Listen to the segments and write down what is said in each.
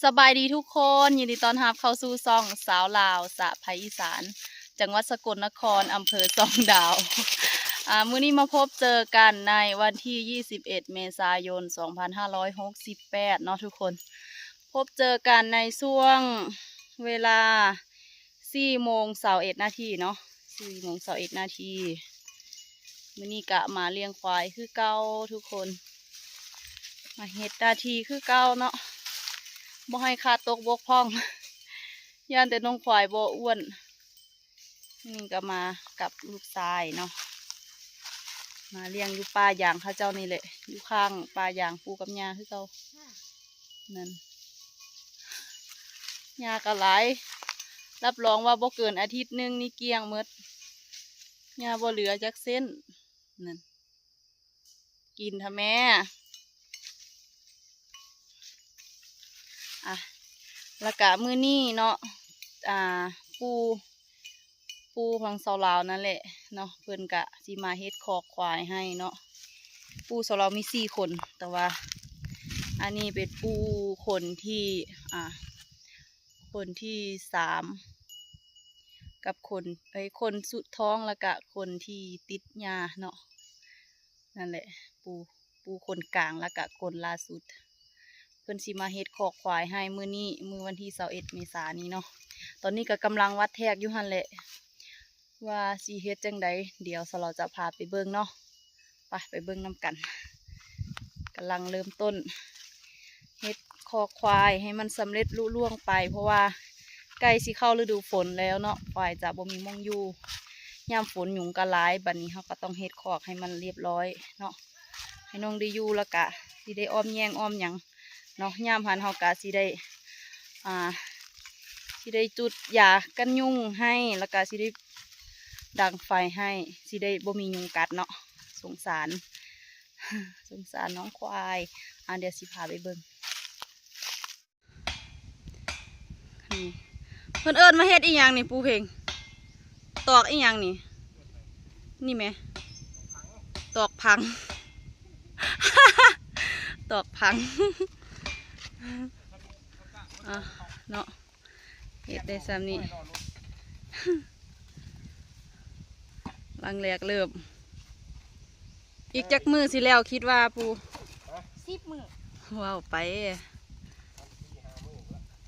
ສະບາຍດີທຸກຄົນ, ຍິນດີຕ້ອນຮັບເຂົ້າສູ່ຊ່ອງສາວລາວສະໃພອີສານ ຈັງຫວັດສະກົນນະຄອນ ອຳເພີສອງດາວ. ອາ ມື້ນີ້ມາພົບເຈີກັນໃນວັນທີຊາວເອັດ ເມສາຍົນ ສອງພັນຫ້າຮ້ອຍຫົກສິບແປດເນາະທຸກຄົນ. ພົບເຈີກັນໃນຊ່ວງເວລາສີ່ໂມງຊາວເອັດນາທີເນາະ, ສີ່ໂມງຊາວເອັດນາທີ. ມື້ນີ້ກະມາລ້ຽງຄວາຍຄືເກົ່າທຸກຄົນ, ມາເຮັດໜ້າທີ່ຄືເກົ່າເນາະ, ບໍ່ໃຫ້ຂາດຕົກບົກຜ່ອງ, ຢ້ານແຕ່ນ້ອງຄວາຍບໍ່ອ້ວນ. ນີ້ກະມາກັບລູກຊາຍເນາະ, ມາລ້ຽງຢູ່ປ່າຢາງເຂົາເຈົ້ານີ້ແຫຼະ, ຢູ່ຂ້າງປ່າຢາງປູ່ກັບຍ່າຄືເກົ່າ. ນັ້ນ ຫຍ້າກະຫຼາຍ, ຮັບຮອງວ່າບໍ່ເກີນອາທິດໜຶ່ງນີ້ກ້ຽງໝົດ, ຫຍ້າບໍ່ເຫຼືອຈັກເສັ້ນ. ນັ້ນ ກິນເຖາະແມ່. ອ່ະ ແລ້ວກະມື້ນີ້ເນາະ ອ່າ ປູ່ ປູ່ຂອງສາວລາວນັ້ນແຫຼະເນາະ, ເພິ່ນກະຊິມາເຮັດຄອກຄວາຍໃຫ້ເນາະ, ປູ່ສາວລາວມີສີ່ຄົນ, ແຕ່ວ່າອັນນີ້ເປັນປູ່ຄົນທີ ອ່າ ຄົນທີສາມ ກັບຄົນ ເອີຍ ຄົນສຸດທ້ອງ ແລ້ວກະຄົນທີ່ຕິດຫຍ້າເນາະ. ນັ້ນແຫຼະ ປູ່ ປູ່ຄົນກາງ ແລ້ວກະຄົນລ່າສຸດ. ເພິ່ນຊິມາເຮັດຄອກຄວາຍໃຫ້ມື້ນີ້ ມື້ວັນທີຊາວເອັດເມສານີ້ເນາະ. ຕອນນີ້ກະກຳລັງວັດແທກຢູ່ຫັ້ນແຫຼະ ວ່າຊິເຮັດຈັ່ງໃດ, ດຽວສາວລາວຈະພາໄປເບິ່ງເນາະ. ໄປ ໄປເບິ່ງນຳກັນ. ກຳລັງເລີ່ມຕົ້ນເຮັດຄອກຄວາຍໃຫ້ມັນສຳເລັດລຸລ່ວງໄປ, ເພາະວ່າໃກ້ຊິເຂົ້າລະດູຝົນແລ້ວເນາະ, ຄວາຍຈະບໍ່ມີໝ່ອງຢູ່. ຍາມຝົນຍຸງກະຫຼາຍ, ບັດນີ້ເຮົາກະຕ້ອງເຮັດຄອກໃຫ້ມັນລຽບລ້ອຍເນາະ, ໃຫ້ນ້ອງໄດ້ຢູ່ ແລ້ວກະຊິໄດ້ອ້ອມແຍງອ້ອມຫຍັງເນາະ. ຍາມຫັ້ນເຮົາກະຊິໄດ້ ອ່າ ຊິໄດ້ຈຸດຢາກັນຍຸງໃຫ້ ແລ້ວກະຊິໄດ້ດັງໄຟໃຫ້, ຊິໄດ້ບໍ່ມີຍຸງກັດເນາະ. ສົງສານ ສົງສານນ້ອງຄວາຍ. ອ່າ ດຽວຊິພາໄປເບິ່ງ. ນີ້ ເພິ່ນເອີ້ນມາເຮັດອີ່ຫຍັງນີ້ ປູ່ເພັງ? ຕອກອີ່ຫຍັງນີ້? ນີ້ແໝ່ ຕອກຜັງ ຕອກຜັງ. ອ່ະ ເນາະ ເຮັດໄດ້ສ່ຳນີ້ ຫຼັງແລກເລີ່ມ. ອີກຈັກມື້ຊິແລ້ວ ຄິດວ່າ ປູ່? ສິບມື້. ເວົ້າໄປ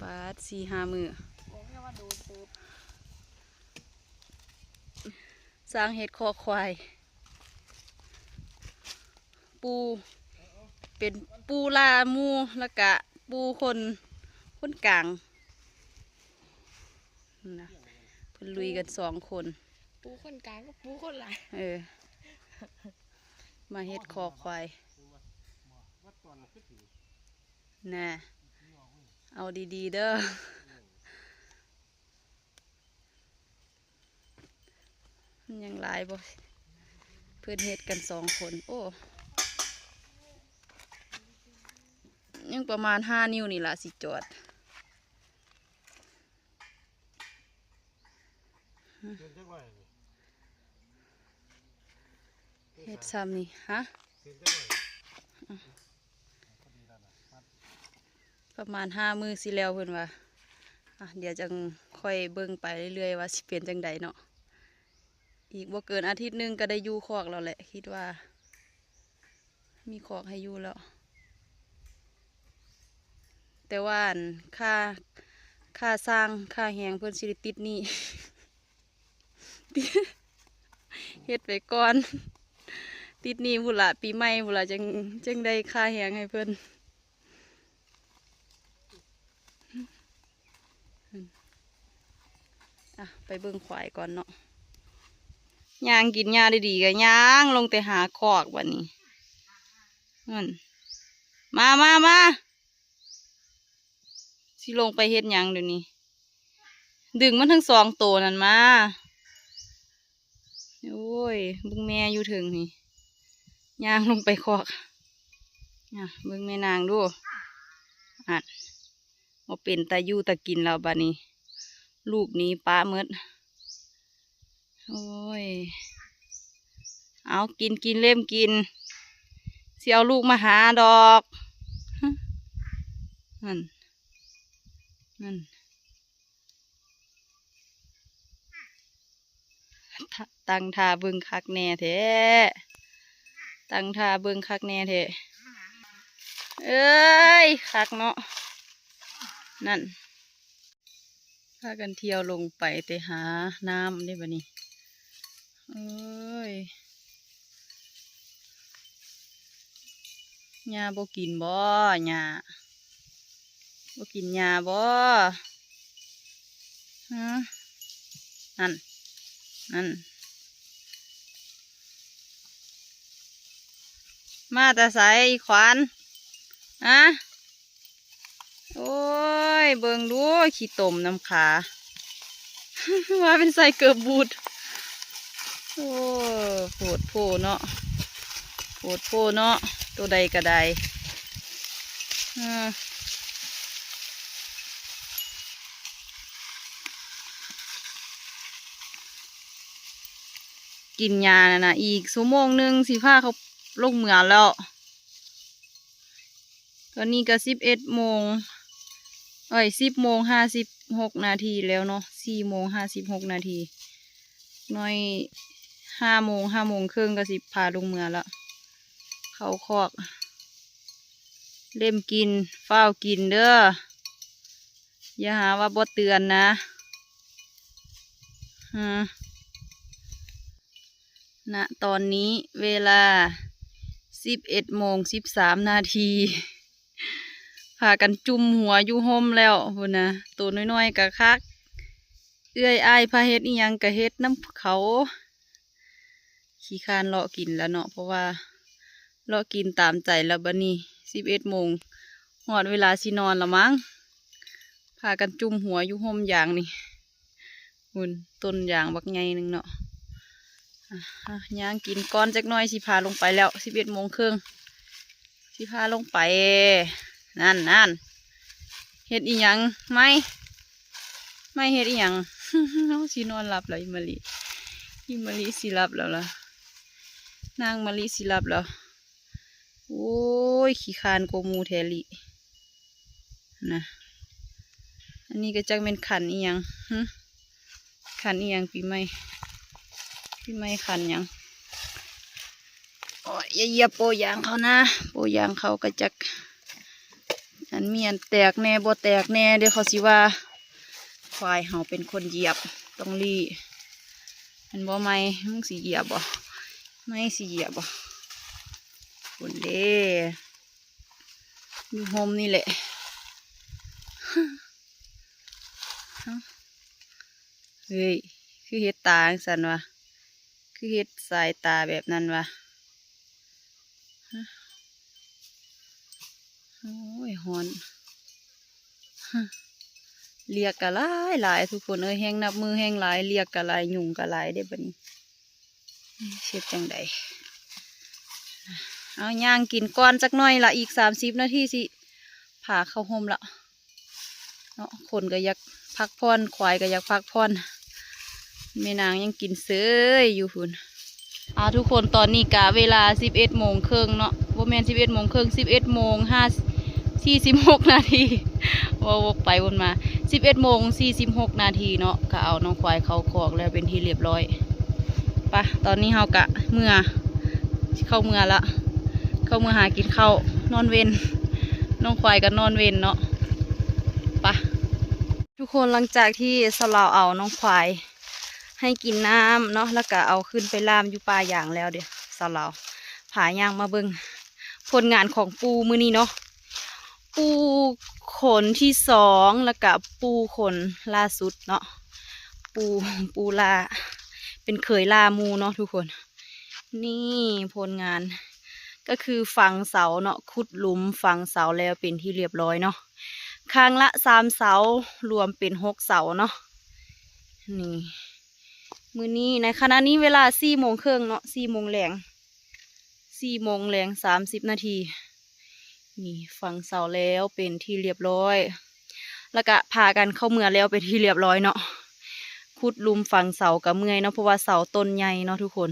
ປາດ ສີ່ຫ້າມື້ ບອກແລ້ວວ່າໂດນເຕີບ. ຊ່າງເຮັດຄອກຄວາຍ ປູ່ ເປັນປູ່ລ່າໝູ່ ແລ້ວກະປູ່ຄົນ ຄົນກາງ. ນະ ເພິ່ນລຸຍກັນສອງຄົນ ປູ່ຄົນກາງກັບປູ່ຄົນຫຼາຍ. ເອີ ມາເຮັດຄອກຄວາຍ ນະ ເອົາດີໆເດີ. ມັນຍັງຫຼາຍບໍ່? ເພິ່ນເຮັດກັນສອງຄົນ. ໂອ້ ຍັງປະມານຫ້ານິ້ວນີ້ລະ ຊິຈອດ. ເຮັດຊ່ຳນີ້ ຮະ? ປະມານຫ້າມື້ຊິແລ້ວເພິ່ນວ່າ. ອ່ະ ດຽວຈັ່ງຄ່ອຍເບິ່ງໄປເລື້ອຍໆວ່າຊິເປັນຈັ່ງໃດເນາະ. ອີກບໍ່ເກີນອາທິດໜຶ່ງກະໄດ້ຢູ່ຄອກແລ້ວແຫຼະ ຄິດວ່າມີຄອກໃຫ້ຢູ່ແລ້ວ. ແຕ່ວ່າອັນ ຄ່າ ຄ່າຊ່າງ ຄ່າແຮງເພິ່ນຊິໄດ້ຕິດໜີ້. ເຮັດໄປກ່ອນ ຕິດໜີ້ພຸ້ນລະ ປີໃໝ່ພຸ້ນລະ ຈັ່ງ ຈັ່ງໄດ້ຄ່າແຮງໃຫ້ເພິ່ນ. ອ່ະ ໄປເບິ່ງຄວາຍກ່ອນເນາະ. ຍ່າງກິນຫຍ້າດີໆ ກະຍ່າງລົງແຕ່ຫາຄອກບາດນີ້. ນັ້ນ ມາ ມາ ມາ. ຊິລົງໄປເຮັດຫຍັງດຽວນີ້? ດຶງມັນທັງສອງໂຕນັ້ນມາ. ໂອ້ຍ ເບິ່ງແມ່ຢູ່ເທິງນີ້ ຍ່າງລົງໄປຄອກ. ອ່ະ ເບິ່ງແມ່ນາງດູ. ອັນ ບໍ່ເປັນຕາຢູ່ຕາກິນແລ້ວບາດນີ້ ລູກໜີປະໝົດ. ໂອ້ຍ ເອົາ ກິນ ກິນ ເລັມກິນ ຊິເອົາລູກມາຫາດອກ. ຫັ້ນ ນັ້ນ ຕ- ຕັ້ງທ່າເບິ່ງຄັກແນ່ແທ້ ຕັ້ງທ່າເບິ່ງຄັກແນ່ແທ້ ເອີຍ ຄັກເນາະ ນັ້ນ. ພາກັນທ່ຽວລົງໄປແຕ່ຫານ້ຳເດ້ບັດນີ້ ເອີຍ ຫຍ້າບໍ່ກິນບໍ? ຫຍ້າ ບໍ່ກິນຫຍ້າບໍ? ຮະ ນັ້ນ ນັ້ນ ມາແຕ່ໃສອີຂວານ? ຮະ ໂອ້ຍ ເບິ່ງດູ ຂີ້ຕົມນຳຂາ ວ່າເປັນໃສ່ເກີບບູດ. ໂອ້ ໂພດໂພເນາະ ໂພດໂພເນາະ ໂຕໃດກະໄດ້ ເອີ ກິນຫຍ້ານັ້ນນະ ອີກຊົ່ວໂມງໜຶ່ງຊິພາເຂົາລົງເມືອແລ້ວ. ຕອນນີ້ກະສິບເອັດໂມງ ເອີຍ ສິບໂມງຫ້າສິບຫົກນາທີແລ້ວເນາະ ສີ່ໂມງຫ້າສິບຫົກນາທີ ໜ້ອຍຫ້າໂມງ ຫ້າໂມງເຄິ່ງກະຊິພາລົງເມືອລະ ເຂົ້າຄອກ ເລັມກິນ ຟ້າວກິນເດີ ຢ່າຫາວ່າບໍ່ເຕືອນນະ ຮະ. ນະຕອນນີ້ເວລາສິບເອັດໂມງສິບສາມນາທີ ພາກັນຈຸ່ມຫົວຢູ່ຮົ່ມແລ້ວພຸ້ນນະ ໂຕນ້ອຍໆກະຄັກ ເອື້ອຍອ້າຍພາເຮັດອີ່ຫຍັງກະເຮັດນຳເຂົາ ຂີ້ຄ້ານເລາະກິນແລ້ວເນາະ ເພາະວ່າເລາະກິນຕາມໃຈແລ້ວ ບັດນີ້ສິບເອັດໂມງ ຮອດເວລາຊິນອນລະມັງ ພາກັນຈຸ່ມຫົວຢູ່ຮົ່ມຢາງນີ້. ພຸ້ນ ຕົ້ນຢາງບັກໃຫຍ່ໜຶ່ງເນາະ ອາ ຍ່າງກິນກ່ອນຈັກໜ້ອຍ ຊິພາລົງໄປແລ້ວ ສິບເອັດໂມງເຄິ່ງ ຊິພາລົງໄປ ນັ້ນໆ ເຮັດອີ່ຫຍັງ ໄມ້ ໄມ້ເຮັດອີ່ຫຍັງ ເຮົາຊິນອນຫຼັບແລ້ວ ອີ່ມະລິ ອີ່ມະລິຊິຫຼັບແລ້ວລະ ນາງມະລິຊິຫຼັບແລ້ວ. ໂອ້ຍ ຂີ້ຄ້ານກວ່າໝູ່ແທ້ລິ ນະ ອັນນີ້ກະຈັກແມ່ນຂັນອີ່ຫຍັງ ຫຶ ຂັນອີ່ຫຍັງ ປີໃໝ່ ປີໃໝ່ຂັນຫຍັງ ໂອ້ຍ ຢ່າຢຽບໂປ້ຢາງເຂົານະ ໂປ້ຢາງເຂົາກະຈັກ ອັນມີອັນແຕກແນ່ ບໍ່ແຕກແນ່ ດຽວເຂົາຊິວ່າ ຄວາຍເຮົາເປັນຄົນຢຽບ ຕ້ອງລີ້ ແມ່ນບໍ່ໄໝ ມຶງຊິຢຽບບໍ່ ໄໝຊິຢຽບບໍ່ ພຸ້ນເດ້ ຢູ່ຮົ່ມນີ້ແຫຼະ ເຮີ້ຍ ຄືເຮັດຕາຈັ່ງຊັ້ນວະ ຄືເຮັດສາຍຕາແບບນັ້ນວະ ໂອ້ຍ ຮ້ອນ ລຽກກະຫຼາຍໆ ທຸກຄົນເອີຍ ແຮງນັບມື້ແຮງຫຼາຍ ລຽກກະຫຼາຍ ຍຸງກະຫຼາຍເດ້ບັດນີ້ ເຮັດຈັ່ງໃດ ເອົາຍ່າງກິນກ່ອນຈັກໜ້ອຍລະ ອີກສາມສິບນາທີຊິພາເຂົ້າຮົ່ມລະ ເນາະ ຄົນກະຢາກພັກຜ່ອນ ຄວາຍກະຢາກພັກຜ່ອນ ແມ່ນາງຍັງກິນເສີຍຢູ່ພຸ້ນ ອາ ທຸກຄົນ ຕອນນີ້ກະເວລາສິບເອັດໂມງເຄິ່ງເນາະ ບໍ່ແມ່ນສິບເອັດໂມງເຄິ່ງ ສິບເອັດໂມງຫ້າ ສີ່ສິບຫົກນາທີ ເວົ້າວົກໄປວົນມາ ສິບເອັດໂມງສີ່ສິບຫົກນາທີເນາະ ກະເອົານ້ອງຄວາຍເຂົ້າຄອກແລ້ວເປັນທີ່ລຽບຮ້ອຍ ປະ ຕອນນີ້ເຮົາກະເມືອ ຊິເຂົ້າເມືອລະ ເຂົ້າເມືອຫາກິນເຂົ້າ ນອນເວັນ ນ້ອງຄວາຍກະນອນເວັນເນາະ ປະ ທຸກຄົນ ຫຼັງຈາກທີ່ສາວລາວເອົານ້ອງຄວາຍໃຫ້ກິນນ້ຳເນາະ ແລ້ວກະເອົາຂຶ້ນໄປລ່າມຢູ່ປ່າຢາງແລ້ວເດ້ ສາວລາວພາຍ່າງມາເບິ່ງຜົນງານຂອງປູ່ມື້ນີ້ເນາະ ປູ່ຄົນທີສອງ ແລ້ວກະປູ່ຄົນລ່າສຸດເນາະ ປູ່ ປູ່ລ່າ ເປັນເຂີຍລ່າໝູ່ເນາະທຸກຄົນ. ນີ້ຜົນງານ ກະຄືຝັງເສົາເນາະ ຂຸດຫຼຸມຝັງເສົາແລ້ວເປັນທີ່ລຽບຮ້ອຍເນາະ ຂ້າງລະສາມເສົາ ລວມເປັນຫົກເສົາເນາະ. ນີ້ ມື້ນີ້ ໃນຂະນະນີ້ເວລາສີ່ໂມງເຄິ່ງເນາະ ສີ່ໂມງແລງ ສີ່ໂມງແລງສາມສິບນາທີ. ນີ້ ຝັງເສົາແລ້ວເປັນທີ່ລຽບຮ້ອຍ ແລ້ວກະພາກັນເຂົ້າເມືອແລ້ວເປັນທີ່ລຽບຮ້ອຍເນາະ. ຂຸດຫຼຸມຝັງເສົາກະເມື່ອຍເນາະ ເພາະວ່າເສົາຕົ້ນໃຫຍ່ເນາະທຸກຄົນ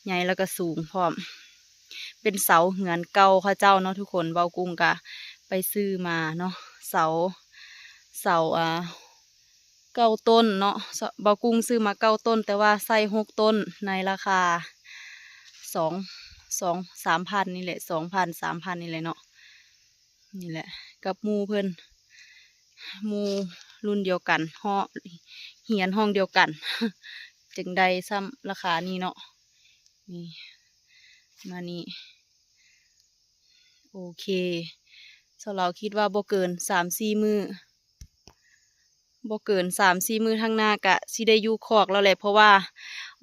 ໃຫຍ່ແລ້ວກະສູງພ້ອມ ເປັນເສົາເຮືອນເກົ່າເຂົາເຈົ້າເນາະທຸກຄົນ. ເວົ້າກຸ້ງກະໄປຊື້ມາເນາະ ເສົາ ເສົາ ອ່າ ເກົ້າຕົ້ນເນາະ ເບົາກຸ້ງຊື້ມາເກົ້າຕົ້ນ ແຕ່ວ່າໃຊ້ຫົກຕົ້ນ ໃນລາຄາສອງ ສອງ ສາມພັນນີ້ແຫຼະ ສອງພັນ ສາມພັນນີ້ແຫຼະເນາະ. ນີ້ແຫຼະ ກັບໝູ່ເພິ່ນ ໝູ່ລຸ້ນດຽວກັນ ເຮາະ ຮຽນຫ້ອງດຽວກັນ ຈຶ່ງໄດ້ຊ່ຳລາຄານີ້ເນາະ. ນີ້ ມານີ້ ໂອເຄ ສາວລາວຄິດວ່າບໍ່ເກີນສາມສີ່ມື້ ບໍ່ເກີນສາມສີ່ມື້ທາງໜ້າກະຊິໄດ້ຢູ່ຄອກແລ້ວແຫຼະ ເພາະວ່າ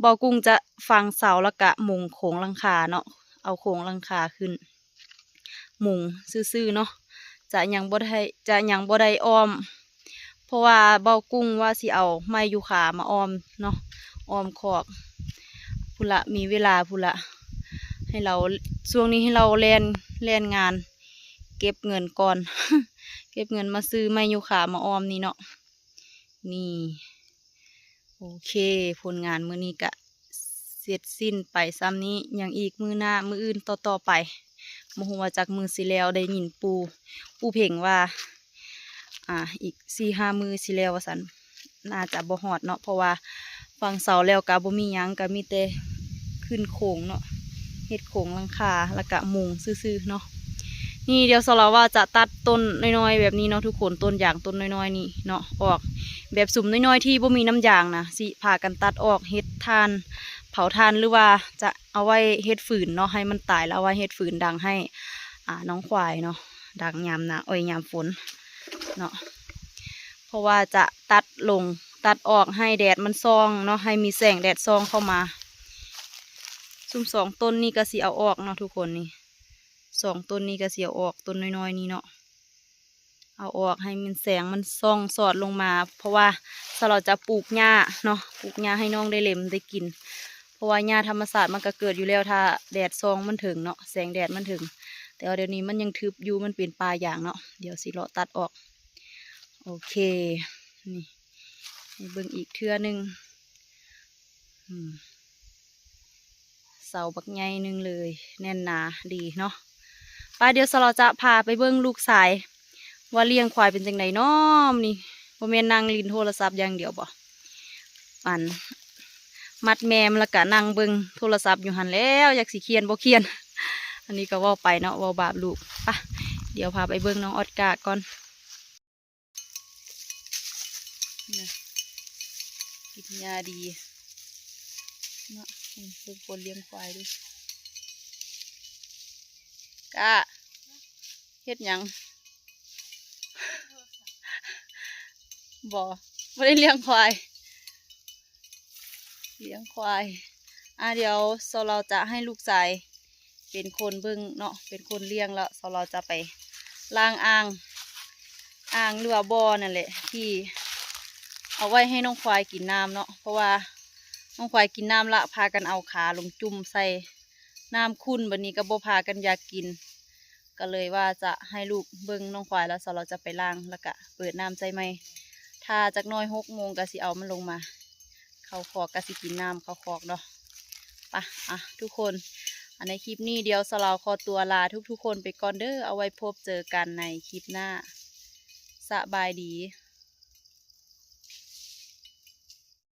ເບົາກຸ້ງຈະຝັງເສົາ ແລ້ວກະມຸງໂຄງຫຼັງຄາເນາະ ເອົາໂຄງຫຼັງຄາຂຶ້ນ ມຸງຊື່ໆເນາະ ຈະຍັງບໍ່ໄດ້ ຈະຍັງບໍ່ໄດ້ອ້ອມ ເພາະວ່າເບົາກຸ້ງວ່າຊິເອົາໄມ້ຢູຄາມາອ້ອມເນາະ ອ້ອມຄອກ ພຸ້ນລະ ມີເວລາພຸ້ນລະ ໃຫ້ລາວ ຊ່ວງນີ້ໃຫ້ລາວແລ່ນ ແລ່ນງານ ເກັບເງິນກ່ອນ ເກັບເງິນມາຊື້ໄມ້ຢູຄາມາອ້ອມນີ້ເນາະ. ນີ້ ໂອເຄ ຜົນງານມື້ນີ້ກະເສັດສິ້ນໄປຊ່ຳນີ້ ຍັງອີກມື້ໜ້າ ມື້ອື່ນຕໍ່ໆໄປ ບໍ່ຮູ້ວ່າຈັກມື້ຊິແລ້ວ ໄດ້ຍິນປູ່ ປູ່ເພັງວ່າ ອ່າ ອີກສີ່ຫ້າມື້ຊິແລ້ວວ່າຊັ້ນ ໜ້າຈະບໍ່ຮອດເນາະ ເພາະວ່າຝັງເສົາແລ້ວກະບໍ່ມີຫຍັງ ກະມີແຕ່ຂຶ້ນໂຄງເນາະ ເຮັດໂຄງຫຼັງຄາ ແລ້ວກະມຸງຊື່ໆເນາະ. ນີ້ ດຽວສາວລາວວ່າຈະຕັດຕົ້ນນ້ອຍໆແບບນີ້ເນາະທຸກຄົນ ຕົ້ນຢາງຕົ້ນນ້ອຍໆນີ້ເນາະ ອອກ ແບບສຸມນ້ອຍໆທີ່ບໍ່ມີນ້ຳຢາງນະ ຊິພາກັນຕັດອອກ ເຮັດຖ່ານ ເຜົາຖ່ານ ຫຼືວ່າຈະເອົາໄວ້ເຮັດຟືນເນາະ ໃຫ້ມັນຕາຍແລ້ວເອົາໄວ້ເຮັດຟືນດັງໃຫ້ ອ່າ ນ້ອງຄວາຍເນາະ ດັງຍາມໜາ ໂອ້ຍ ຍາມຝົນເນາະ ເພາະວ່າຈະຕັດລົງ ຕັດອອກໃຫ້ແດດມັນສ່ອງເນາະ ໃຫ້ມີແສງແດດສ່ອງເຂົ້າມາ. ຊຸມສອງຕົ້ນນີ້ກະຊິເອົາອອກເນາະທຸກຄົນ ນີ້ ສອງຕົ້ນນີ້ກະຊິເອົາອອກ ຕົ້ນນ້ອຍໆນີ້ເນາະ ເອົາອອກໃຫ້ມັນແສງມັນສ່ອງສອດລົງມາ ເພາະວ່າສາວລາວຈະປູກຫຍ້າເນາະ ປູກຫຍ້າໃຫ້ນ້ອງໄດ້ເລັມໄດ້ກິນ ເພາະວ່າຫຍ້າທຳມະຊາດມັນກະເກີດຢູ່ແລ້ວ ຖ້າແດດສ່ອງມັນເຖິງເນາະ ແສງແດດມັນເຖິງ ແຕ່ວ່າດຽວນີ້ມັນຍັງທຶບຢູ່ ມັນເປັນປ່າຢາງເນາະ ດຽວຊິເລາະຕັດອອກ. ໂອເຄ ນີ້ ໃຫ້ເບິ່ງອີກເທື່ອໜຶ່ງ ອືມ ເສົາບັກໃຫຍ່ໜຶ່ງເລີຍ ແໜ້ນໜາດີເນາະ. ໄປ ດຽວສາວລາວຈະພາໄປເບິ່ງລູກຊາຍ ວ່າລ້ຽງຄວາຍເປັນຈັ່ງໃດນໍນີ້ ບໍ່ແມ່ນນັ່ງຫຼິ້ນໂທລະສັບຢ່າງດຽວບໍ ອັນ ມັດແມມ ແລ້ວກະນັ່ງເບິ່ງໂທລະສັບຢູ່ຫັ້ນແລ້ວ ຈັກຊິຄຽນບໍ່ຄຽນ ອັນນີ້ກະເວົ້າໄປເນາະ ເວົ້າບາບລູກ. ໄປ ດຽວພາໄປເບິ່ງນ້ອງອອດກາກ່ອນ. ນະ ກິນຫຍ້າດີເນາະ ເບິ່ງຄົນລ້ຽງຄວາຍດູ. ກະ ເຮັດຫຍັງ? ບໍ່ ບໍ່ໄດ້ລ້ຽງຄວາຍ ລ້ຽງຄວາຍ. ອ່າ ດຽວສາວລາວຈະໃຫ້ລູກຊາຍ ເປັນຄົນເບິ່ງເນາະ ເປັນຄົນລ້ຽງ ແລ້ວສາວລາວຈະໄປລ້າງອ່າງ ອ່າງ ຫຼືວ່າບໍ່ນັ້ນແຫຼະ ທີ່ເອົາໄວ້ໃຫ້ນ້ອງຄວາຍກິນນ້ຳເນາະ ເພາະວ່ານ້ອງຄວາຍກິນນ້ຳລະພາກັນເອົາຂາລົງຈຸ່ມໃສ່ນ້ຳຂຸ່ນ ບາດນີ້ກະບໍ່ພາກັນຢາກກິນ ກະເລີຍວ່າຈະໃຫ້ລູກເບິ່ງນ້ອງຄວາຍ ແລ້ວສາວລາວຈະໄປລ້າງ ແລ້ວກະເປີດນ້ຳໃສ່ໃໝ່. ຖ້າຈັກໜ້ອຍຫົກໂມງກະຊິເອົາມັນລົງມາ ເຂົ້າຄອກກະຊິກິນນ້ຳເຂົ້າຄອກເນາະ. ປະ ອ່ະ ທຸກຄົນ ອັນໃນຄລິບນີ້ດຽວສາວລາວຂໍຕົວລາທຸກໆຄົນໄປກ່ອນເດີ ເອົາໄວ້ພົບເຈີກັນໃນຄລິບໜ້າ ສະບາຍດີ.